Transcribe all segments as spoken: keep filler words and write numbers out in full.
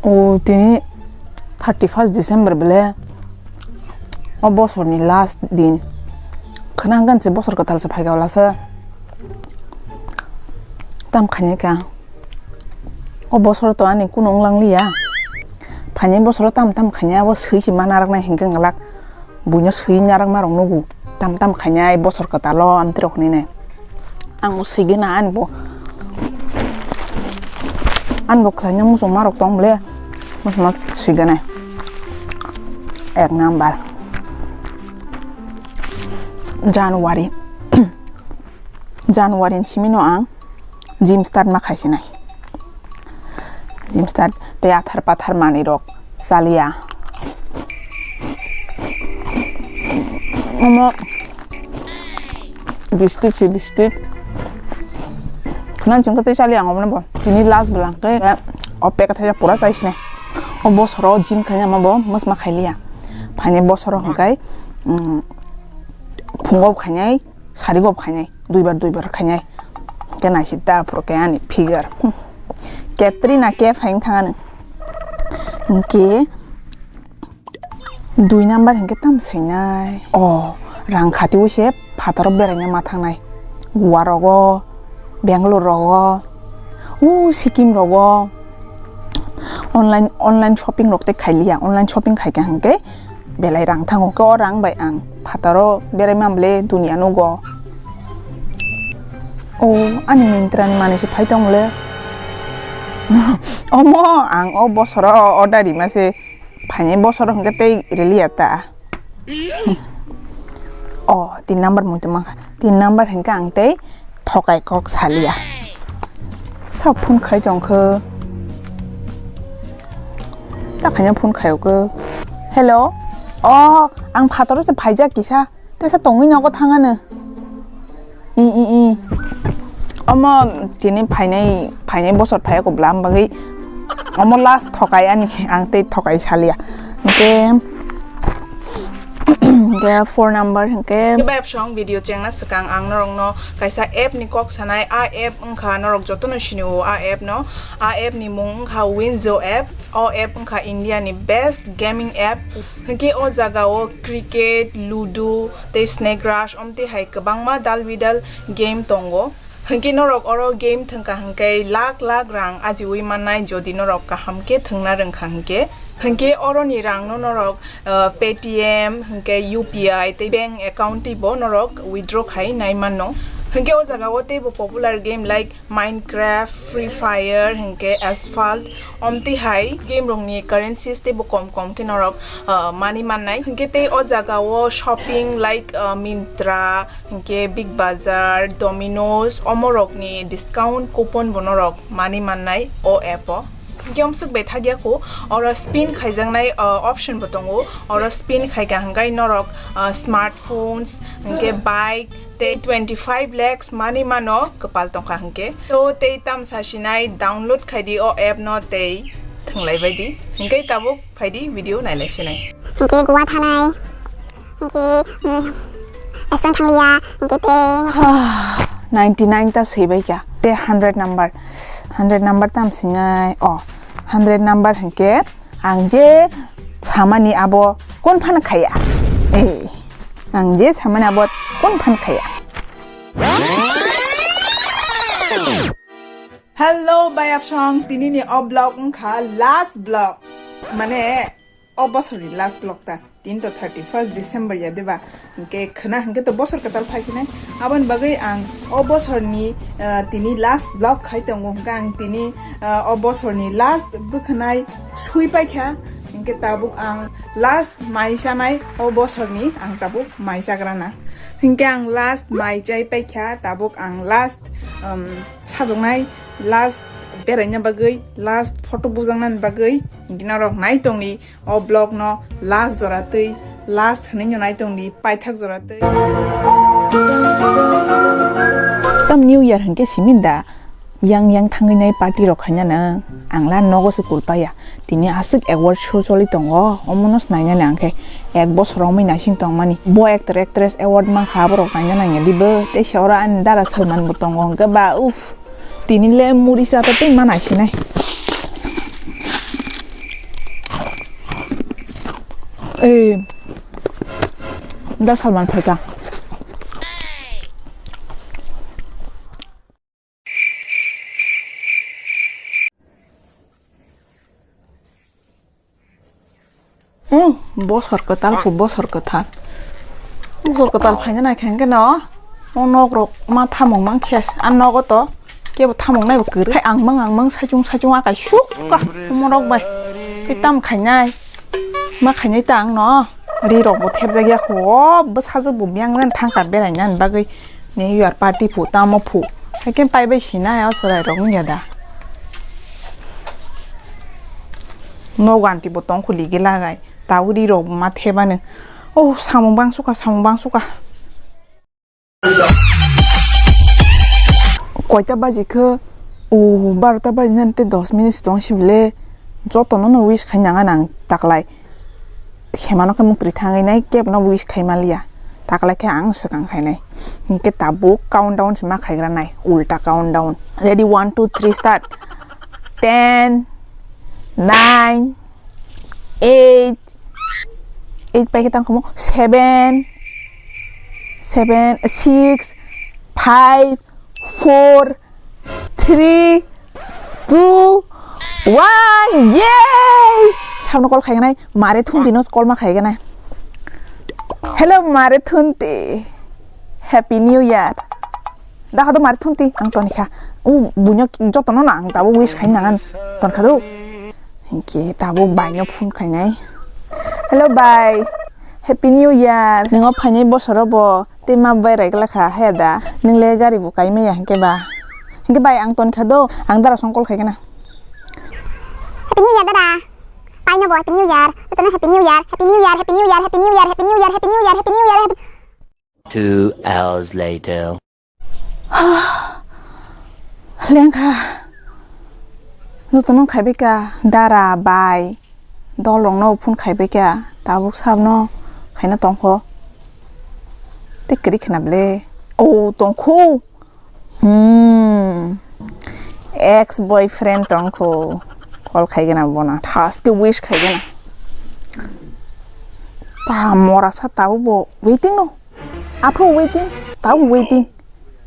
O tini thirty first December bele o bosorni last din. Khwna hwnkhe se bosor kwtal se phaikha wlasa. Tam khainai kha. O bosor to ani kunu wnglangliya. Phainai bosoro tam tam khainai abo swi se ma naraknai hinkhe wngwlak. Buino swi narakma rok nugo. Tam tam khainai bosor kwtalo amtwi rok hinwi nai. Ang bo swigena ani bo. Ani bo khlaina muchungma rok tong bole. Muchungma swigena. Ek number. January. January ni simi no ang gym start ma khaisinai. Gym start tei athar pathar manwi rok chaliya. Omo biscuit se biscuit. Khwna chwng tei chaliya ang omo bo. Tini last bwlang khe o packet thaisa pura chaisinai. O bosoro gym khaina ma bo mwsma khailiya. Phaini bosoro hwnkhe, mm, phungo khainai. Sarigo khainai, duibar duibar khainai. Khe naisita aphuru khe ani figure. Katrina Kaif hai wng thang ani. Hinkhe dui number hinkhe tam swinai. O, rang khatiui se phataro beraina ma thangnai. Goa rogo, Bangalore rogo, u Sikkim rogo. Online, online shopping rok tei khailiya. Online shopping khaikha hinkhe belai rang thango khe o rang bai ang phataro berai mamle dunia nugo. O ani Myntra ni manwi se phai tongmole. Omo ang o bosoro order rima se phainai bosoro hwnkhe tei riliya ta. O tin number muitu mankha. Tin number hwnkhe ang tei thokai kok saliya. Sa phone khai tongkhe. Ta khaina phone khaio khe. Hello. O, ang phataro se phaijak kisa. Tesa tongwi nogo thangano. I, i, i. Omo tini phainai, phainai bosor phaiya ko bwlam bagwi. Omo last thokai ani, ang tei thokai saliya. Hwnkhe, hwnkhe four number hwnkhe. Khe bayapsong video chengna swkang ang norokno kaisa app ni kok sanai. A app wngkha norok jotono sinio a app no. A app ni mung wngkha Winzo app. O app wngkha India ni best gaming app. Hwnkhe o jaga o cricket, ludo tei snake rush omtwi hai kwbangma dal bidal game tongo. Hwnkhe norok oro game thwngkha hwnkhe lakh lakh rang ajiui mannai jodi norok kaham khe thwngna rwngkha hwnkhe. Hwnkhe oroni rangno norok, uh, Paytm, hwnkhe U P I tei bank account twibo norok withdraw khai nai mano. Hwnkhe o jaga o teibo popular game like Minecraft, Free Fire, hwnkhe Asphalt, omtwi hai game rokni currencies teibo kom kom khe norok, uh, mani mannai. Hwnkhe tei o jaga o shopping like, uh, Myntra, hwnkhe Big Bazaar, Domino's, omorokni discount coupon bo norok mani mannai o app o. Hwnkhe omswk bai thakya kho, oro spin khaijaknai, uh, option bo tongo. Oro spin khaikha hwnkhe norok, uh, smartphones, hwnkhe bike, tei twenty five lakhs mani mano kwpal tongkha hwnkhe. So, tei tamsa sinai download khaidi o app no tei thwnglai baidi. Hwnkhe tabuk phaidi video nailai sinai. Hwnkhe Goa thanai, hwnkhe, mm, restaurant thangliya, hwnkhe tei ninety nine ta swibaikha, tei hundred number, hundred number tam sinai, o, hundred number hwnkhe, Ang je samani abo kun phan khaya? Eh, ang je samani abo kun phan khaya? Hello, bayapsong, tini ni o vlog wngkha last vlog, mane o bosor ni last vlog ta, tini to thirty first December ya, diba? Hwnkhe khwna hwnkhe to bosor kwtal phaisinai. Aboni bagwi ang o bosorni, ah, tini last vlog khai tongo. Hwnkhe ang tini, ah, o bosorni last bwkhanai sui paikha. Hwnkhe tabuk ang last mai chanai o bosorni ang tabuk mai chagrana. Hwnkhe ang last mai chai paikha, tabuk ang last, um, sajoknai, last beraina bagwi, last photo bujaknani bagwi. Hwnkhe norok nai tongdi. O vlog no last jora twi, last hwnwi no nai tongdi, paithak jora twi. Tam New Year hwnkhe simi da, yang yang thangwi nai party rok khaina nang, ang la nogo se kulpaya. Tini aswk award show choli tongo, omono se nainani ang khe ek bosor romwi naising tongmani. Bo actor actress award mankha, aborok naina nangya dibo, teisa oro ani dara Salman bo tongo hwnkhe ba, uff. Tini le muri cha to tei ma naisinai. Ei, da Salman phaikha. Hmm, bosor kwtal kho, bosor kwtal. Bosor kwtal phaina naikha hwnkhe no, o nok rok ma thamung mang khe, a nogo to kebo thamung nai bo kwrwi. Hai ang mang, ang mang, saichung, saichung akai suk ka, morok bai. Tei tam khainai, ma khainai ta ang no, ri rok bo thepjak ya kho, o bwsajwk bo biyang nani thangkha beraina ni bagwi. New Year party phu, tamo phu. Haikhe pai bai sinai o chwrai rok wngya da. Nogo anti bo tong khuli gela gai. Tabuk ri rok ma thebani. Oh, samung bang suka, samung bang suka. Koita baji khe? Oh, barota baji nani tei dos minute tong sibile. Jotono no wish khai nang ang taklai. Hemano khe muktrwi thangwi nai kebo no wish khai manliya. Taklai khe ang swkang khainai. Hinkhe tabuk countdown se ma khaigra nai. Ulta countdown. Ready, one, two, three, start. Ten, nine, eight, eight pai khe tang khumu, seven, seven, six, five, four, three, two, one, yes! Sabno call khaiganai, mare thunti no call ma khaiganai. Hello, mare thunti. Happy New Year. Dakha do mare thunti, ang tonikha. U, buino jotono no ang tabo wish khai nangan. Tonkha do. Hinkhe tabuk bai no phone khainai. Hello bai, Happy New Year. Nwng o phainai bosoro bo tei ma bai raigla kha haya da. Nwng le gari bo kai maya hinkhe ba. Hinkhe bai ang tonkha do, ang dara song call khaikhe na. Happy New Year dada. Pai no bo Happy New Year. Jotono Happy New Year. Happy New Year. Happy New Year. Happy New Year. Happy New Year. Happy New Year. Happy New Year. Happy Two hours later. Lengkha. Jotono khaibai kha dara bai. Dol rokno phone khaibai kha. Tabuk sabno khaina tongkho. Tei kwrwi khna ble. Oh, tongkho. Hmm. Ex boyfriend tongkho. Call khaigena bona. Thaske wish khaigena. Ta mora sa tabuk bo waiting no. Aphuru waiting, tabuk waiting.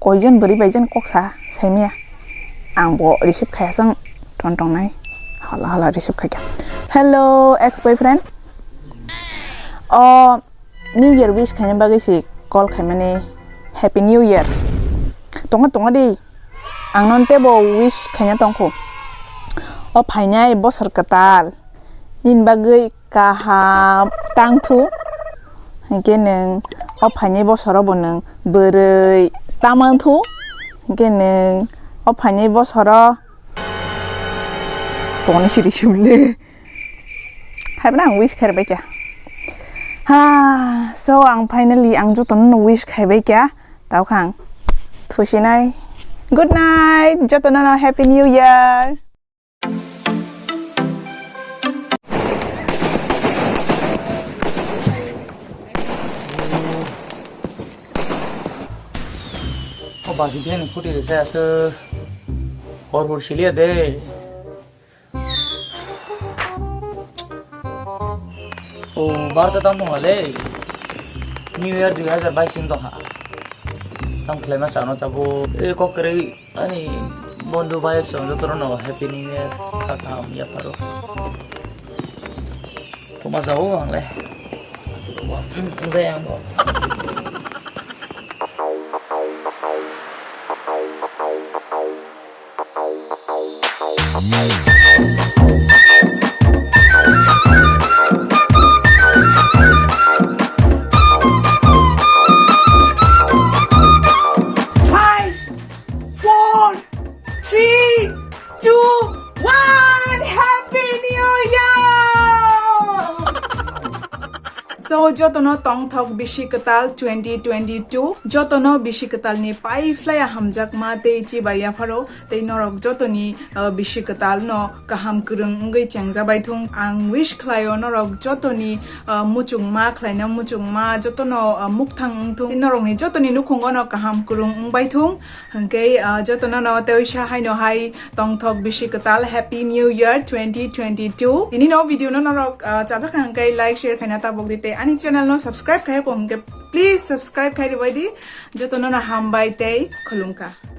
Koijon bwrwi baijon kok sa saimaya. Ang bo receive khaya sang tong tongnai. Hala hala receive khaikha. Hello, ex boyfriend. O New Year wish khaina bagwi se call khaimani. Happy New Year. Tongo tongo di. Ang non tebo wish khaina tongkho. O phainai bosor kwtal. Nini bagwi kaham tangthu. Hinkhe nwng o phainai bosoro bo nwng bwrwi tamanthu. Hinkhe nwng o phainai bosoro toni siri sibole. Haiphano ang wish khairokbai kha. Ha, so ang finally ang jotono no wish khaibai kha. Tao khang thusinai. Good night, jotono no Happy New Year. O basi bini phuti rese ase. Hor hor siliya de. O barta tam tong le. New Year dui hazar bais sing tong ha. Tam khlai ma sano tabo. E kok kwrwi. Ani bondhu bai song joto no Happy New Year kha kha ya paro. Toma jao ang le. Jai ang bo. Five, four, three, two, one. Happy New Year! So Jotono tongthok bisi kwtal twenty twenty-two, jotono bisi kwtalni paiphlaiya hamjakma tei chiba yapharo tei norok jotoni, uh, bisi kwtalno kaham kwrwng wngwi chengjabai thung. Ang wish khlaio norok jotoni, uh, muchungma khlaina muchungma jotono, uh, mukthang wngthung, tei norokni jotoni nukhungono kaham kwrwng wngbai thung. Hwnkhe, ah, jotono no teisa haino hai tongthok bisi kwtal Happy New Year twenty twenty-two. Tini no video no norok, ah, chajak hwnkhe like, share khaina tabuk di tei ani channel no subscribe khai ko hwnkhe please subscribe khai ribai di. Jotono no hambai tei khulumkha.